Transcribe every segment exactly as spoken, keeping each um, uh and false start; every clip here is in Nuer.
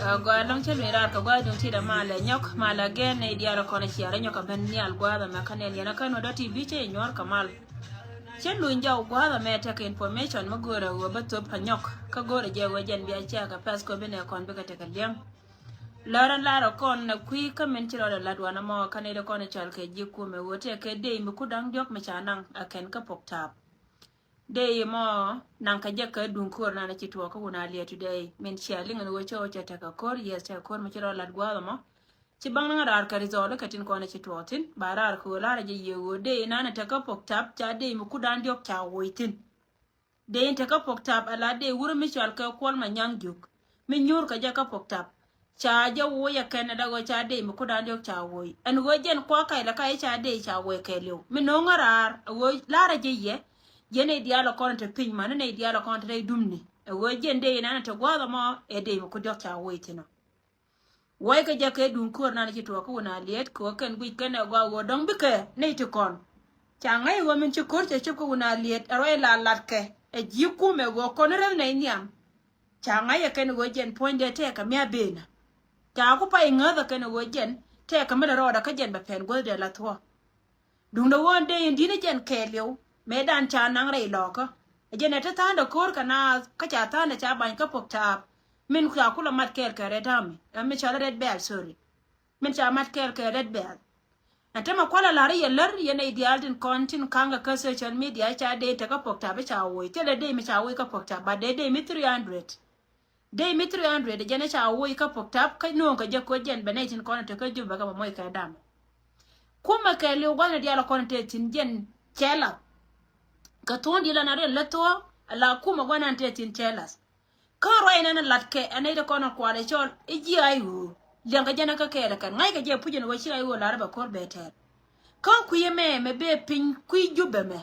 Gɔaa ɛlɔ̱ŋ, cä luny raar kɛ gua̱a̱th duŋ ti dɛ malɛ nyɔk, malɛ gɛn nɛy diaal kɔn ciaarɛ nyɔk kɛ ben nhial gua̱a̱th ɛmɛ kä nɛn yɛn kä nuɔ̱t dɔ̱ ti bi cɛ nyuɔ̱ɔ̱r kɛ mal. Cä luny jɔw gua̱a̱th ɛmɛ tekɛ information mi go̱o̱rɛ ɣöö bä thop kä nyɔk, kä go̱o̱rɛ jɛ ɣöö jɛn bia ciakä pɛth kɔ bi nɛ kɔn bikɛ tekɛ liɛŋ. Lär ɛn lar ɛ kɔn nɛ kui̱ kä min ci rɔɔdɛ lat wanɛ mɔ kä nɛy dee kɔn cɔal kɛ ji̱ kumɛ ɣöö tekɛ dee mi ku da̱ŋ diɔ̱k mi ca naŋ ɛ kɛn kä pok taap. Dee mɔ naŋ kɛ jɛ kɛ duŋ ko̱r nan ci tuɔɔk kä wun a liɛ today. Min cia liŋ ni wä cä wä cɛ tekɛ ko̱r, yes, tekɛ ko̱r mi ci rɔ lat gua̱a̱th mɔ. Ci baŋ naŋ raar kɛ result kɛ tin kɔn ci tuɔɔk thin ba raar kɛ wä lar jɛ yie wä dee nan tekɛ pok tap ca dee mi kudan diɔk ca woc thin. Dee in tekɛ pok tap ala dee wurä mi cual kɛ kuɔl ma nyaŋ juk mi nyuur kɛ jɛ kä pok tap. Ca jɛ woc ɛ kɛn ɛ la ɣöö ca dee mi kudan diɔk ca woc ɛn ɣöö jɛn kuakä ilɛ ka i̱ ca dee ca woc kɛɛliw mi no̱o̱ŋä raar ɛ ɣöö la̱rä jɛ yɛ. Jɛn i̱ diaal ɛ kɔn te piny man inɛ i̱ diaal ɛ kɔn te rɛy dumni ɛ ɣöö jɛn dee inɛn te gua̱a̱th ɛmɔ ɛ dee mi ku diɔk ca woc thi̱n ɔ. Woc kɛ jɛ kɛ duŋ ko̱r nan ci tuɔɔk kä wun a liet kɛ ɣöö kɛn guic kɛn ɛ gɔaa ɣöö dɔ̱ŋ bikɛ nɛy ti kɔn. Ca ŋäc ɣöö min ci ko̱r cɛ cop kä wun a liet ɛ ruac la latkɛ ɛ ji̱ kumɛ ɣöö kɔn rɛth nɛy nhiam. Ca ŋa̱c ɛ kɛn ɣöö jɛn puɔ̱nydɛ tɛɛkä mi a benä. Ca ku pay ŋäth ɛ kɛn ɣöö jɛn tɛɛkä mi lɛ rɔɔdɛ kä jɛn bɛ pɛn guäthdɛ la thuɔ̱k. Duundɛ ɣöö dee in di̱t ni jɛn kɛɛliw mëëdan ca naŋ rɛy lɔɔkä. Ɛ jɛn ɛ te tha̱a̱ndɛ ko̱r kɛ naath kä ca tha̱a̱ndɛ ca ba̱ny kä pok taap. Min ca kulɛ mat kɛɛl kɛ red army ɛ mi cɔl red belt, sorry. Min ca mat kɛɛl kɛ red belt. Ɛn tämɛ kualɛ la̱r yɛ lär yɛn nɛy diaal tin kɔn tin ka̱ŋkɛ kä social media ca dee tekä pok tap ca woc thilɛ dee mi ca woc kä pok tap ba dee dee mi three hundred. Dee mi three hundred jɛn ca woc kä pok tap kä no̱o̱ŋ kɛ jɛ koc jɛn bɛ nɛy tin kɔn tekä Jubɛ kɛ mɔ moc kɛ dam. Kumɛ kɛ liw gua̱n diaal kɔn te thin jɛn cɛ lath. Kɛ thuɔ̱ɔ̱ŋ diaal an a riɛn lät thuɔ̱ɔ̱ŋ ala kumɛ gua̱n an te thin cɛ lath. Kä ruac nɛn lat kɛ ɛn nɛy ti kɔn kualɛ cɔl i̱ ji̱ ay ɣöö liɛŋkɛ jɛn kä kɛɛl kɛn ŋa̱ckɛ jɛ puc ɛn ɣöö ci ay ɣöö lar bɛ ko̱r bɛ tɛɛr. Kä kui̱ ɛmɛ mɛ bee piny kui̱ Jubɛ mɛ.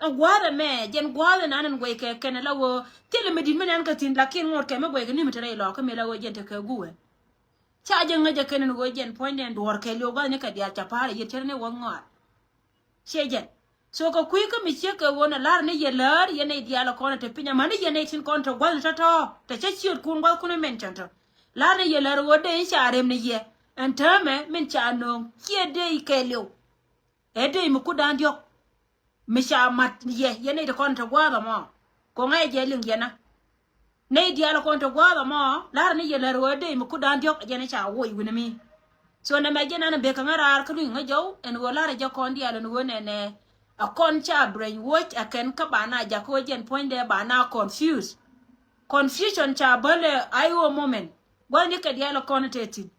Ɛn gua̱a̱th ɛmɛ jɛn gua̱a̱th ɛn an ɛn guɛc kɛ kɛn la ɣöö thilɛ mi di̱t mi nɛn kɛ thi̱n lakin ŋot kɛ mi guɛc kɛ ni mi te rɛy lɔɔkä mi la ɣöö jɛn te kɛ guwɛ. Ca jɛ ŋäc jɛ kɛn ɛn ɣöö jɛn puɔ̱nydɛ ɛn duɔ̱ɔ̱r kɛ liw gua̱a̱th ni kɛ diaal ca pa̱a̱r ɛ yiet cɛ ni wuɔth ŋɔaar. Ciɛ jɛn. So kɛ kui̱ kä mi ciek kɛ ɣöö nɛ la̱r ni yɛ läär yɛn nɛy diaal kɔn te piny amäni yɛn nɛy tin kɔn te gua̱th ni tɔ̱tɔ̱ te cä ciötkun gua̱thkun mention tɔ. La̱r ni yɛ läär ɣöö dee in ca rem ni yɛ ɛn täämɛ min ca nööŋ ciɛ dee kɛɛliw. Ɛ dee mi kudan diɔ̱k mi ca mat yɛ yɛn nɛy ti kɔn te gua̱a̱th ɛmɔ. Koŋɛ jɛ liŋ yɛn a Nɛy diaal kɔn te gua̱a̱th ɛmɔ la̱rä ni yɛ lär ɣöö dee mi kudan diɔ̱k jɛn ca woc wi̱n mi. So nɛmɛ jɛn an bek kä ŋä raar kä luny ŋä jɔw ɛn ɣöö la̱rä jɛ kɔn diaal ɛn ɣöö nɛnɛ. A kɔn ca brainwash a kɛn kä ba na jak ɣöö jɛn puɔ̱nydɛ ba na confuse. Confusion ca bäl ɛ I O moment. Gua̱thni kɛ diaal kɔn te thi̱n.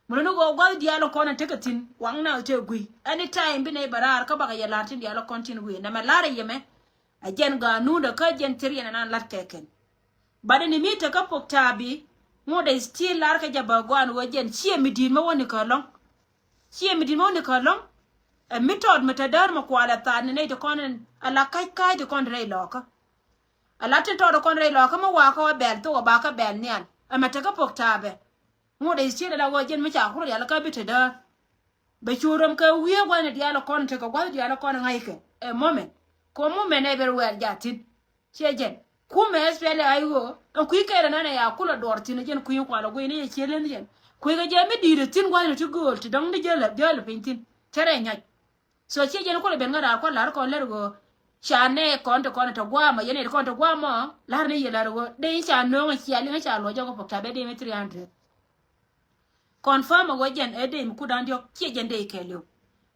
Mun ni ɣöö gua̱th diaal kɔn tekɛ thi̱n waŋ na te gui̱. Anytime bi nɛy bɛ raar kä bakɛ yɛ la̱r tin diaal kɔn tin gui̱ nɛmɛ la̱rä yɛ mɛ. A jɛn ga̱a̱nundä kä jɛn thiriɛn ɛn an la̱t kɛ kɛn. But ni mi tekä pok ta̱a̱ bi ŋot ɛ still lar kɛ jɛ bä guan wä jɛn ciɛ mi di̱i̱t mä wä ni kä lɔ̱ŋ. Ciɛ mi di̱i̱t mä wä ni kä lɔ̱ŋ. Ɛ mi tɔt mi te däär mi kualɛ thaat ni nɛy ti kɔn in a la ka̱c ka̱c ti kɔn rɛy lɔkä. A la ti tɔt ti kɔn rɛy lɔkä mi wakä wä bɛl thok a bakä bɛl nhial. Ɛ mɛ tekä pok ta̱a̱ bɛ. Ŋot ɛ still a la wä jɛn mi ca kur rial kä bi te däär. Bɛ cu röm kɛ wiee gua̱thni diaal kɔn tekɛ gua̱th diaal kɔn ŋa̱ckɛ. Ɛ moment. Kɛ moment ɛ bɛ ruɛɛl jathin. Ciɛ jɛn kumɛ S P L A I O ɛn kui̱ kɛɛl ɛnɛn ɛ ya kulɛ duɔr thi̱n ɛ jɛn kui̱ kualɛ guiy ni yɛ ciel ɛn jɛn kui̱ kɛ jɛ mi di̱i̱t ɛ thi̱n gua̱thni ti gööl ti dɔ̱ŋ ni jäl jäl ɛ piny thi̱n cɛ rɛ nyac. So ciɛ jɛn kulɛ ben ŋä raar kua̱r la̱r kɔn lär ɣöö ca nɛ kɔn te kɔn te gua̱a̱mɔ yɛn ɛ te kɔn te gua̱a̱mɔ la̱r ni yɛ la̱r ɣöö dee ca nööŋ ɛ cia liŋ ɛ ca luɔc jɔk ɛ pok ca bɛ dee mi three hundred. Confirm ɛ ɣöö jɛn ɛ dee mi kudan diɔ̱k ciɛ jɛn dee kɛɛliw.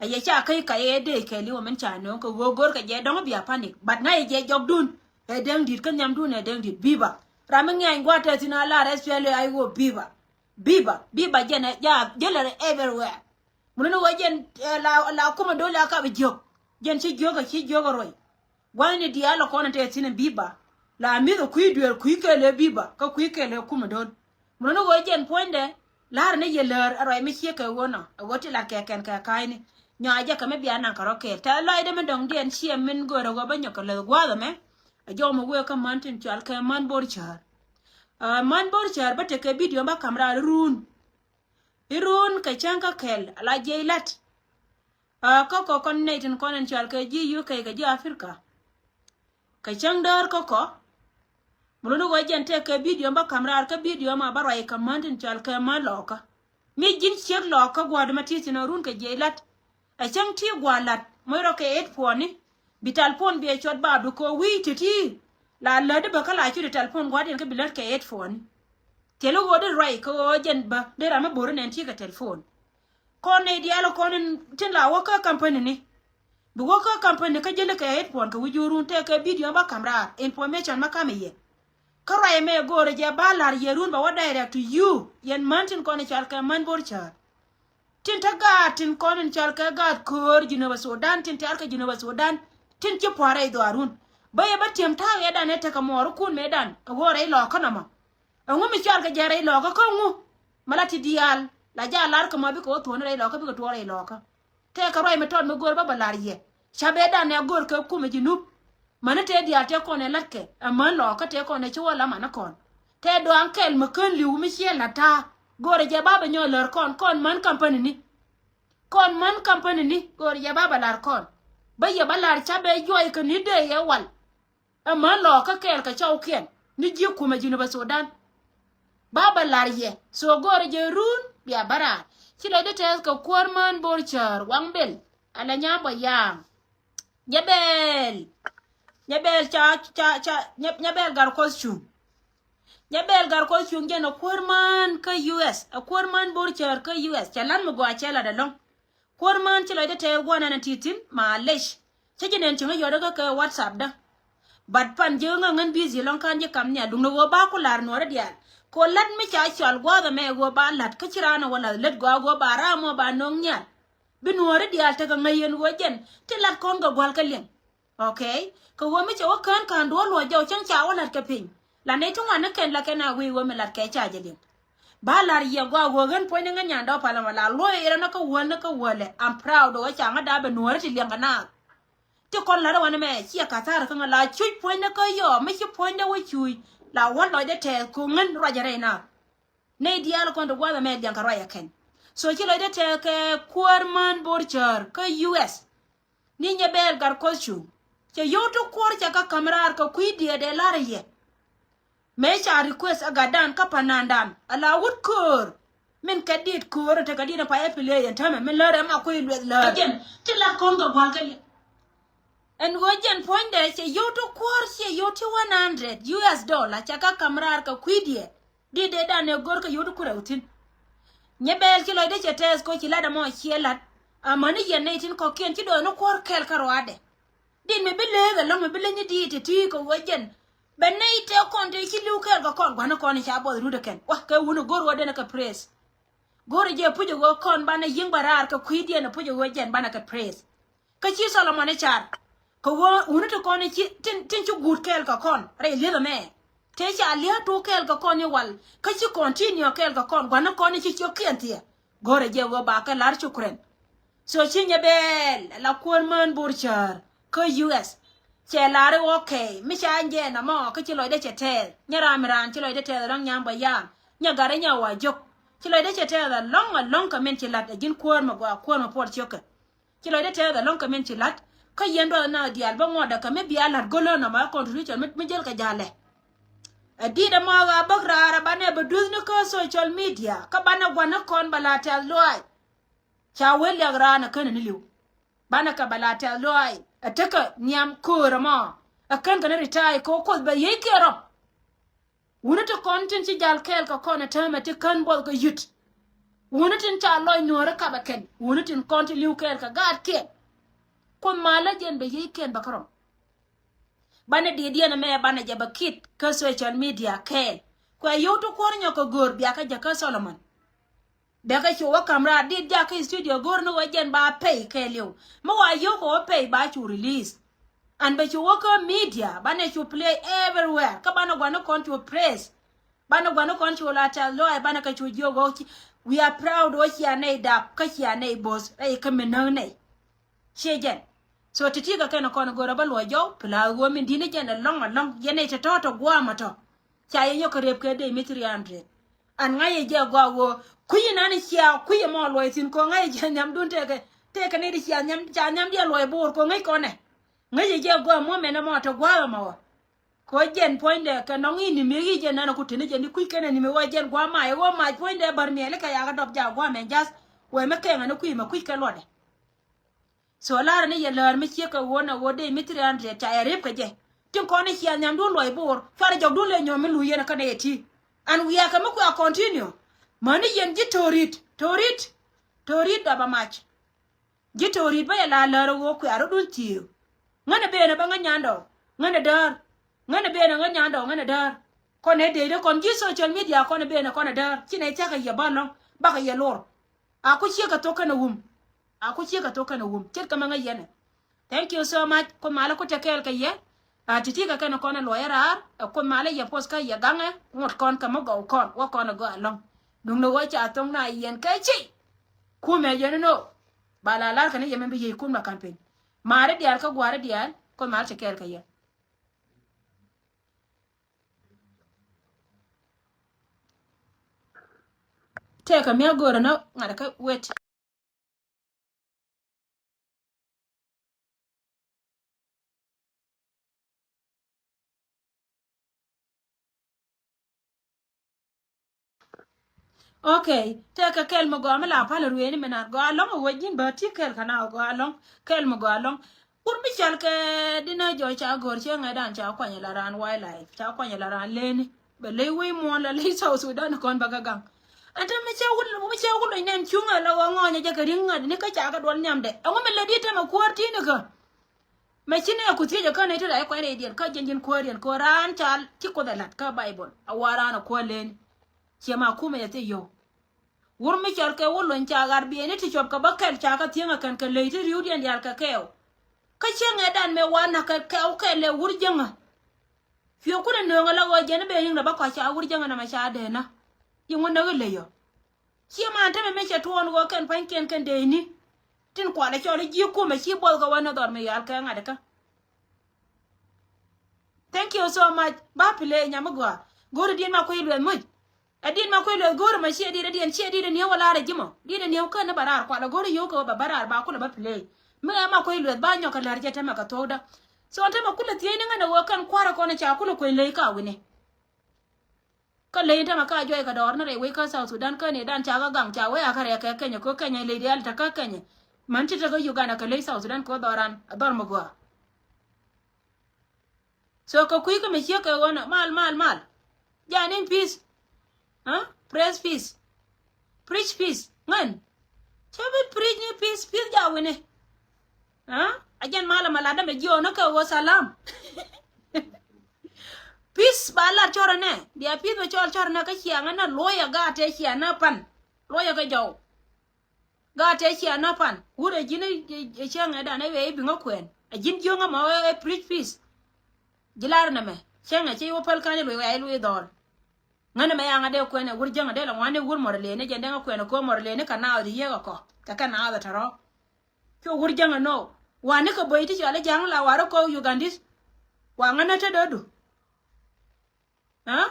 Ɛ yɛ ca käc kac ɛ dee kɛɛliw ɛ min ca nööŋ kɛ ɣöö go̱r kɛ jɛ dɔ̱ŋ bia panic but ŋa̱c ɛ jɛ jɔkdun. Ɛ dee ŋ di̱t kä nhiamdun ɛ dee ŋ di̱t biba. Ram mi ŋiany gua̱a̱th tɛth thi̱n a lar S P L A I O biba. Biba biba jɛn ɛ ja jälɛ everywhere. Mun ni ɣöö jɛn ɛ la la kumɛ do̱l a kap jiök. Jɛn ci jiök ɛ ci jiök ɛ ruɔy. Gua̱thni diaal kɔn te thi̱n biba. La mi̱th ɛ kui̱ dueer kui̱ kɛɛl ɛ biba kä kui̱ kɛɛl ɛ kumɛ do̱l. Mun ni ɣöö jɛn puɔ̱nydɛ la̱r ni yɛ läär ɛ ruac mi ciek kɛ ɣöö nɔ ɛ ɣöö ti lat kɛ kɛn kɛ ka̱a̱cni. Nyɔ a jɛ kɛ mi bia naŋ kɛ rɔ kɛɛl tɛ lɔcdɛ mi dɔ̱ŋ diɛn ciɛ min göörä ɣöö bä nyɔk kɛ läth gua̱a̱th ɛmɛ. Ɛ jɔw mi wëë kä män tin cual kɛ män bo̱r cäär. Ɛ män bo̱r cäär bä tekɛ bidio bä ka̱m raar run. I̱ run kɛ cäŋ kä kɛl ala jiɛc la̱t. Aa kä kɔ kɔn nɛy tin kɔn in cual kɛ ji̱ U K kɛ ji̱ Africa. Kɛ cäŋ däär kä kɔ Mɛ luni ɣöö jɛn tëëkɛ bidio bä ka̱m raar kä bidio ma bä ruac kɛ män tin cɔal kɛ män lɔɔkä. Mi ji̱n ciek lɔɔkä gua̱a̱r dämɛ ti thi̱n ɛ run kɛ jiɛc la̱t. Ɛ cäŋ ti gua̱a̱r la̱t moc rɔ kɛ eight puɔ̱ni. Bi tɛlpon biɛ cuɔt ba bi kɛ wi̱i̱ ti̱ti̱. La lätdi bä kä la cu di tɛlpon gua̱a̱r diɛn kä bi lät kɛ eight puɔ̱ni. Thil i̱ ɣöö di ruac kɛ ɣöö jɛn bä di ram mi bo̱ri nɛn ti kɛ tɛlpon. Kɔn nɛy diaal kɔn in tin la wä kä kampani ni. Bi wä kä kampani kä jeli kɛ headphone kɛ wi̱c jurun tëëkɛ bidio bä ka̱m raar information ma ka̱m i̱ yɛ. Kä ruac ɛmɛ go̱o̱rɛ jɛ ba la̱r yɛ run bɛ wä direct to you yɛn män tin kɔn i̱ cɔal kɛ män bo̱r cäär. Tin te gaat tin kɔn in cɔal kɛ gaat köör Jinubä Sudan tin tɛ̈r kɛ Jinubä Sudan tin ci pua̱r rɛy dhɔaarun. Bä yɛ bä ti̱em ta̱a̱ ɣɛɛdan ɛ tekɛ muɔɔrikun mëëdan ɛ ɣöö rɛy lɔɔkä nɔmɔ. Ɛŋu mi cɔal kɛ jɛ rɛy lɔɔkä kä ŋu? Mɛ la ti diaal la jaal lar kɛ ma bikɛ wä thuɔ̱ɔ̱ni rɛy lɔɔkä bikɛ tuɔɔk rɛy lɔɔkä. Tëëkɛ ruac mi tɔt mi go̱o̱r bä bɛ la̱r yɛ. Ca bɛ dan ɛ go̱o̱r kɛ kumɛ Jinub. Mäni tëë diaal tëë kɔn ɛ la̱tkɛ ɛ män lɔɔkä tëë kɔn ɛ ci wä la manikɔn. Tëë dɔaŋ kɛl mi kän li̱w mi ciɛ la̱t ta̱a̱. Go̱o̱rɛ jɛ ba bɛ nyɔk lär kɔn kɔn män kampani ni. Kɔn män kampani ni go̱o̱rɛ jɛ ba bɛ la̱r kɔn. Bä yɛ bä la̱r ca bɛ juɔy kɛ ni dee yɛ wal. Ɛmɛ lɔɔkä kɛɛl kɛ cɔwkiɛn ni ji̱ kumɛ Jinubä Sudan. Ba bɛ la̱r yɛ so go̱o̱rɛ jɛ run bia bä raar. Ci lɔcdä tɛth kɛ kuäär män bo̱r cäär waŋ bel. Ala nyam bɔ yaam. Nyɛ bɛɛl. Nyɛ bɛɛl ca ca ca nyɛ bɛɛl gar kuɔth cuŋ. Nyɛ bɛɛl gar kuɔth cuŋ jɛn ɛ kuäär män kä U S ɛ kuäär män bo̱r cäär kä U S cɛ la̱t mi gɔaa cɛ lat ɛlɔ̱ŋ. Kuäär män ci lɔcdä tɛth gua̱n ɛn ɛ ti̱ti̱n ma lec. Cä ji̱ nɛn cieŋ i̱ yɔt ikä kɛ WhatsApp dä. But pan ji̱ ŋäŋ ŋän busy lɔŋ ka̱n ji̱ kam nhial duŋdɛ ɣöö ba ku la̱r nuɔ̱ɔ̱ri diaal. Kɛ ɣöö la̱t mi ca cɔal gua̱a̱th ɛmɛ ɣöö ba la̱t kä ci raan ɛ wä la̱th lät gɔaa ɣöö ba raam ɔ ba no̱o̱ŋ nhial. Bi nuɔ̱ɔ̱ri diaal tekɛ ŋäc yɛn ɣöö jɛn ti la̱t kɔn kɛ gua̱l kä liŋ. Okay. Kɛ ɣöö mi cɛ wä kään ka̱n duɔ̱ɔ̱r luɔ̱c jɔw cäŋ ca wä la̱t kɛ piny. La nɛy ti ŋuan ni kɛn la kɛn a wi̱i̱ ɣöö mi la̱t kɛ ca jɛ liŋ. Ba la̱r yɛ gɔaa ɣöö ɣän puɔ̱nyni ŋän nyandɛ wä palä mɔ la luɔ̱c rɛn kä wäl ni kä wäl ɛ. I'm proud ɣöö ca ŋä da̱a̱ bɛ nuɔ̱ɔ̱ri ti liɛŋ kɛ naath. Ti kɔn la̱t wanɛ mɛ ciɛ ka̱tha̱a̱r kä ŋä la cuc puɔ̱nydɛ kä yɔɔ mi ci puɔ̱nydɛ wä cuc la wä lɔcdɛ tɛɛth ko̱ ŋän ruacɛ rɛy naath. Nɛy diaal kɔn ti gua̱a̱th ɛmɛ liɛŋ kɛ ruacɛ kɛn. So ci lɔcdɛ tɛɛth kɛ kuäär män bo̱r cäär kä U S. Ni nyɛ bɛɛl gat kuɔth cuŋ cɛ yio̱w ti kuɔr cɛ kä ka̱m raar kɛ kui̱ diɛɛt ɛ la̱r yɛ. Mëë ca request ɛ gatdan kä panandan ala wut köör. Min kɛ dit köör tekɛ dit ɛ payɛ pi lëë yɛn täämɛ min lär ɛma kui̱ lueth lär. Again ti la kɔn kɛ gua̱l kɛ liɛ. Ɛn ɣöö jɛn puɔ̱nydɛ cɛ yio̱w ti kuɔr cɛ yio̱w ti one hundred U S dollar cɛ kä ka̱m raar kɛ kui̱ diɛɛt. Dit dee dan ɛ go̱r kɛ yio̱w ti kui̱ rɛw thi̱n. Nyɛ bɛɛl ci lɔcdɛ cɛ tɛɛth ko̱ ci lat ɛmɔ ciɛ lat. Amäni yɛn nɛy tin kɔ̱kiɛn ci dɔɔni kuɔr kɛɛl kä ruaadɛ. Dit mi bi leeth ɛlɔ̱ŋ mi bi leny i̱ diit ti ti kɛ ɣöö jɛn. Bɛ nɛy tëë kɔn tëë ci li̱w kɛɛl kɛ kɔn gua̱ni kɔn i̱ ca buɔth rut ɛ kɛn wa kɛ wuni go̱r ɣöö denɛ kɛ praise. Go̱r i̱ jɛ puc ɛ ɣöö kɔn banɛ yi̱ŋ bɛ raar kɛ kui̱diɛn ɛ puc ɛ ɣöö jɛn banɛ kɛ praise. Kä ci Solomon i̱ car kɛ ɣöö wuni ti kɔn i̱ ci tin tin ci guut kɛɛl kɛ kɔn rɛy li̱eth ɛmɛ. Tëë ca li̱eth tuuk kɛɛl kɛ kɔn i̱ wal kä ci continue kɛɛl kɛ kɔn gua̱ni kɔn i̱ ci ciökiɛn thiɛ. Go̱rɛ jɛ ɣöö ba kɛ la̱r cukren. So ci nyɛ bɛɛl la kuäär män bo̱r cäär kä U S. Cɛ la̱r i̱ okay mi ca jɛɛn ɛmɔ kä ci lɔcdɛ cɛ tɛɛth nyɛ ram mi raan ci lɔcdɛ tɛɛth ɛlɔ̱ŋ nyam bä yaam. Nyɛ gat i̱ nyɛ wa jiök ci lɔcdɛ cɛ tɛɛth ɛlɔ̱ŋ ɛlɔ̱ŋ kɛ min ci la̱t ɛ ji̱n kuäär mɛ gɔaa kuäär mɛ puɔl ciökɛ. Ci lɔcdɛ tɛɛth ɛlɔ̱ŋ kɛ min ci la̱t. Kä yɛn duɔth na diaal bä ŋuɔ̱tdɛ kɛ mi bia la̱t go̱lä nɔmɔ ɛ contribution mi jäl kɛ ja̱lɛ. Ɛ di̱t ɛmɔ ɣaa bäk raar ɛ banɛ bɛ duthni kä social media kä banɛ gua̱n ni kɔn bɛ la tɛth luaac. Ca wee liak raan ɛ känɛ ni li̱w. Banɛ kɛ bɛ la tɛth luaac ɛ tekɛ nhiam köör ɛmɔ. Ɛ kän kɛ ni retire kɛ ɣöö kuoth bɛ yiëë kiɛ rɔm. Wuni ti kɔn tin ci jal kɛɛl kɛ kɔn ɛ täämɛ ti kän buɔth kɛ yut. Wuni tin ca lɔc nuɔ̱ɔ̱ri kapɛ kɛn wuni tin kɔn ti li̱w kɛɛl kɛ gaatkiɛn. Kuoth malä jɛn bɛ yiëëkiɛn bɛ kä rɔm. Banɛ diɛdiɛn ɛmɛ banɛ jɛ bɛ kit kä social media kɛɛl. Kuɛ yio̱w ti kuɔ̱r nyɔk kɛ göör biakä jɛ kä Solomon. Bɛ kɛ cu wä ka̱m raar dit jakä studio go̱r ni wä jɛn ba pay kɛɛliw mi wa yio̱w kɛ wä pay ba cu release. An bɛ cu wä kä media banɛ cu play everywhere kä banɛ gua̱n ni kɔn cu praise. Banɛ gua̱n ni kɔn cu la tɛth lɔɔy banɛ kɛ cu jiök wä ci we are proud wä cia nɛy dap kä cia nɛy bo̱th rɛy kä mi näk nɛy. Ciɛ jɛn. So ti̱ti̱ kɛ kɛn kɔn go̱rä bä luɔc jɔw pla ɣöö min di̱t ni jɛn ɛlɔ̱ŋ ɛlɔ̱ŋ yɛn nɛy tɔ̱tɔ̱ tɔ gua̱a̱mä tɔ. Ca yɛ nyɔk kɛ rep kɛ dee mi three hundred. An ŋa̱c yɛ jɛ gɔaa ɣöö kui̱ inan i̱ cia kui̱ ɛmɔ luɔc thi̱n kɛ ŋa̱c yɛ jɛ nhiamdun tëëkɛ tëëkɛ nɛy ti cia nhiam ca nhiamdiɛn luɔc bo̱o̱r kɛ ŋäc kɔnɛ. Ŋäc yɛ jɛ gɔaa muɔ̱mɛn ɛmɔ tɔ gua̱a̱mä wä. Kɛ ɣöö jɛn puɔ̱nydɛ kɛ nɔŋ i̱ ni̱m i̱ jɛn nɛn ɛ ku teni jɛn i̱ kui̱ kɛn ɛ ni̱m i̱ ɣöö jɛn gua̱a̱th mac ɛ ɣöö mac puɔ̱nydɛ bär miɛli kɛ yakɛ dɔp jak gua̱a̱th mɛ jath. Wee mi kɛŋ ɛn i̱ kui̱ mɛ kui̱ kɛ luɔtdɛ. So lar ni yɛ lär mi ciek kɛ ɣöö nɛ ɣöö dee mi three hundred ca yɛ rip kɛ jɛ. Tin kɔn i̱ cia nhiamdun luɔc bo̱o̱r cuarɛ jɔkdun lɛ nyɔm mi luc yɛn kä nɛ yɛ ti. And we are kɛ mi kua continue. Mäni yɛn ji̱ to̱rit, to̱rit, to̱rit dɔp a mac. Ji̱ to̱rit bä yɛ la lär ɣöö kua rɔ̱dun thieek. Ŋänɛ benɛ bä ŋä nyandɔɔŋ, ŋänɛ däär. Ŋänɛ benɛ ŋä nyandɔɔŋ, ŋänɛ däär. Kɔn ɛ dee dee kɔn ji̱ social media kɔn ɛ benɛ kɔn ɛ däär. Ci nɛ thia̱kɛ yɛ bä lɔ̱ŋ, bakɛ yɛ lor. A ku ciek kɛ thok kɛnɛ wum. A ku ciek kɛ thok kɛnɛ wum. Ce̱tkɛ mɛ ŋäc yɛn ɛ. Thank you so much. Kuoth malä ku te kɛɛl kɛ yɛ. A ti̱ti̱ kɛ kɛnɛ kɔn ɛ luɔyä raar. Ɛ Kuoth malä yɛ poth kä yɛ gaŋɛ. Ŋot kɔn kɛ mi gɔw kɔn. Wä kɔn ɛ gɔaa ɛlɔ̱ŋ. Duŋdɛ wä ca thoŋ na yɛn kɛ ci. Kumɛ yɛn inɔ. Ba la lar kɛn yɛ mɛ bi yiey kum la campaign. Maari diaal kä gua̱a̱ri diaal. Kuoth malä te kɛɛl kɛ yɛ. Tëëkɛ mi a go̱o̱rä nä ŋa̱t kä wet. Okay, tëëkɛ kɛl mi gɔaa mi la pal ruëëni mi naan gɔaa lɔ̱ŋ ɛ wec ji̱n bä ti kɛl kɛ na gɔaa lɔ̱ŋ, kɛl mi gɔaa lɔ̱ŋ. Wur mi cɔal kɛ Dinä Jɔc ca go̱r cɛ ŋɛ̈tdan ca kuany la raan wildlife, ca kuany la raan leni. Bɛ ley wec muɔ̱ɔ̱n la ley South Sudan kɔn bä kä gaŋ. Ɛn te mi cɛ wul, mi cɛ wul nɛn cuŋ ɛ la wä ŋɔ̱ɔ̱nyɛ jɛ kɛ ri̱ŋ ŋa̱t ni kä ca kɛ duɔl nhiamdɛ. Ɛŋu mi lɛ di̱t te mɛ kuäär ti̱n kä. Mɛ ci nɛ ku thiec ɛ kä nɛy ti rɛy kuany rɛydiɛn kä jiɛn jiɛn kuäär yɛn kɛ raan ca ci Kuoth ɛ la̱t kä Baibol. A wa raan ɛ kuäär leni. Ciɛ ma kumɛ yɛ thiec yio̱w. Wur mi cɔl kɛ wä lony ca ɣar bieyni ti cuɔp kɛ bä kɛl ca kä thieŋ ɛ kɛn kɛ ley ti ri̱wdiɛn diaal kɛ kɛɛw. Kä cieŋ ɛ dan mɛ wa nak kɛ kɛɛw kɛl lɛ wur jäŋä. Cuɛ kun ɛ nööŋ ɛ la ɣöö jɛn ɛ ben ri̱ŋ rɛ bä kɔc ca wur jäŋä nɛmɛ ca dee na. Yi ŋun näk ɛ ley ɔ. Ciɛ man tämɛ mi cɛ tuɔɔn ɣöö kɛn pa̱nykiɛn kɛn dee ni. Tin kualɛ cɔl i̱ ji̱ kumɛ ci buɔth kɛ wä ni dhɔr mi yal kɛ ŋa̱t kä. Thank you so much. Ba play nyam mi gɔaa. Go̱o̱ri diet ma kui̱ lueth muc. Ɛ diet ma kui̱ lueth go̱o̱ri ma ciɛ diet ɛ diɛn ciɛ diet ɛ niɛw wä la̱r ɛ ji̱ mɔ. Diet ɛ niɛw kän ni ba raar kualɛ go̱o̱ri yio̱w kɛ wä ba ba raar ba kulɛ ba play. Mi ɛ ma kui̱ lueth ba nyɔk kɛ la̱r jɛ tämɛ kɛ thokda. So tämɛ kulɛ thiecni ŋän ɛ wä kɛn kua̱rä kɔn ɛ ca kulɛ kueny ley ka wi̱ni. Kä ley tämɛ ka juɔc kɛ dɔɔr ni rɛy wec kä South Sudan kä ni dan ca kä gaŋ ca wee a kä rɛɛ kɛ Kenya kä Kenya ley diaal te kä Kenya. Män ti te kä Uganda kɛ ley South Sudan kɛ wä dhɔran a dhɔr mi gɔaa. So kɛ kui̱ kä mi ciek kɛ ɣöö nɔ mal mal mal. Jan in peace. Huh? Press peace. Preach peace. Ŋän. Cä bi preach ni peace, peace ja wi̱ni. Huh? A jɛn mal a ma lat dämɛ jiɔɔn ni kɛ ɣöö salam. Peace ba lat cɔrɛ nɛ. Bia peace bɛ cɔl cɔrɛ nɛ kä ciaŋä nä luɔyɛ gaat tɛ ciaŋä pan. Luɔyɛ kɛ jɔw. Gaat tɛ ciaŋä pan. Wurɛ ji̱n ɛ ciaŋɛ dan ɛ wee i̱ biŋä kuɛn. Ɛ ji̱n jiöŋä mɔ ɛ preach peace. Ji̱ lar nɛmɛ. Cäŋɛ ci wä päl ka̱n iluɔy wɛ iluɔy dhɔl. Ŋän ɛmɛ yaŋä dee kuɛn ɛ wur jäŋä dee la ŋuan i̱ wur mɔr lëëni jɛn dee ŋä kuɛn ɛ ko̱ mɔr lëëni kɛ naath i̱ yiëk ɛ kɔ. Kɛ kɛ naath ɛ tɔ̱rɔ̱. Cu wur jäŋä nɔ. Wani kɛ böi ti cɔal i̱ ja̱ŋ la warä kɔ Ugandese. Wa ŋänä te dödu. Aa?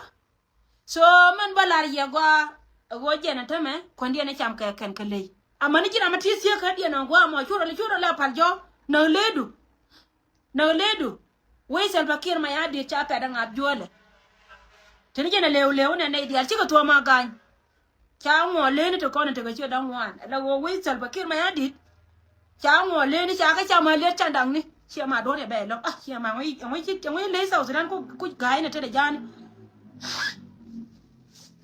So mɛn bä lar yɛ gɔaa. Ɛ ɣöö jɛn ɛ tämɛ kuändiɛn ɛ cam kɛ kɛn kɛ ley. Amäni ji̱n amä ti thiek kä diɛn ɛ gɔaa mɔ curä lɛ curä lɛ pal jɔ̱. Näk leedu. Näk leedu. Wec Salva Kiir Mayardit ca pɛt ɛ ŋa̱p juɔ̱ɔ̱lɛ. Teni jɛn ɛ lëw lëw nɛ nɛy diaal cikɛ thuɔ̱ɔ̱m a ga̱ny. Ca ŋuɔ leni ti kɔn in tekɛ ciö da̱ŋ ŋuan. Ala ɣöö wec Salva Kiir Mayardit. Ca ŋuɔ leni ca kä ca ma liet ca daŋni. Ciɛ ma duɔ̱n yɛ bɛ lɔk. Ah, ciɛ ma ŋuic, ŋuic, ŋuic lec South Sudan ku, ku ga̱a̱c ni tetdɛ ja̱a̱ni.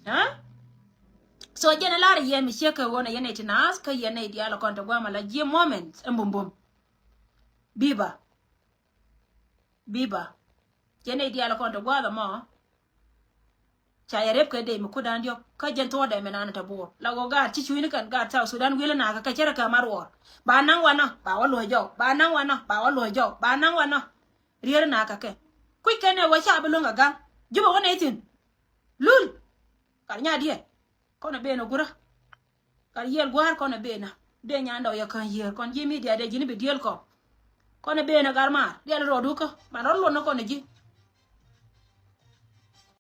Aa? So jɛn a lar yɛn mi ciek kɛ ɣöö na yɛn nɛy ti naath kä yɛn nɛy diaal kɔn te guam ala jiɛ moment ɛn bumbum. Biba. Biba. Jɛn nɛy diaal kɔn te gua̱a̱th ɛmɔ. Ca yɛ rep kɛ dee mi kudan diɔ̱k kä jɛn thuɔ̱ɔ̱dɛ mi naan te bo̱o̱r la ɣöö gaat ci cucni kɛn gaat South Sudan wi̱el nakä kɛ cärɛ kɛ ma ruɔɔr. Ba naŋ wanɔ ba wä luɔ̱c jɔw, ba naŋ wanɔ ba wä luɔ̱c jɔw, ba naŋ wanɔ. Rier nakä kɛ kuc kɛn ɛ wä ca bi luäŋ kɛ gaŋ. Jupɛ wä nɛy thi̱n. Lul. Kar nya diɛ. Kɔn ɛ ben ɛ gurä. Kar yiël gua̱a̱r kɔn ɛ ben ɛ dee nyandɔɔŋ yɛ käny yiëër kɔn ji̱ media dee ji̱n bi diëël kɔ. Kɔn ɛ ben ɛ gar maar diɛl rɔɔdu kä ban rɔɔd luɔt ni kɔn ɛ ji̱.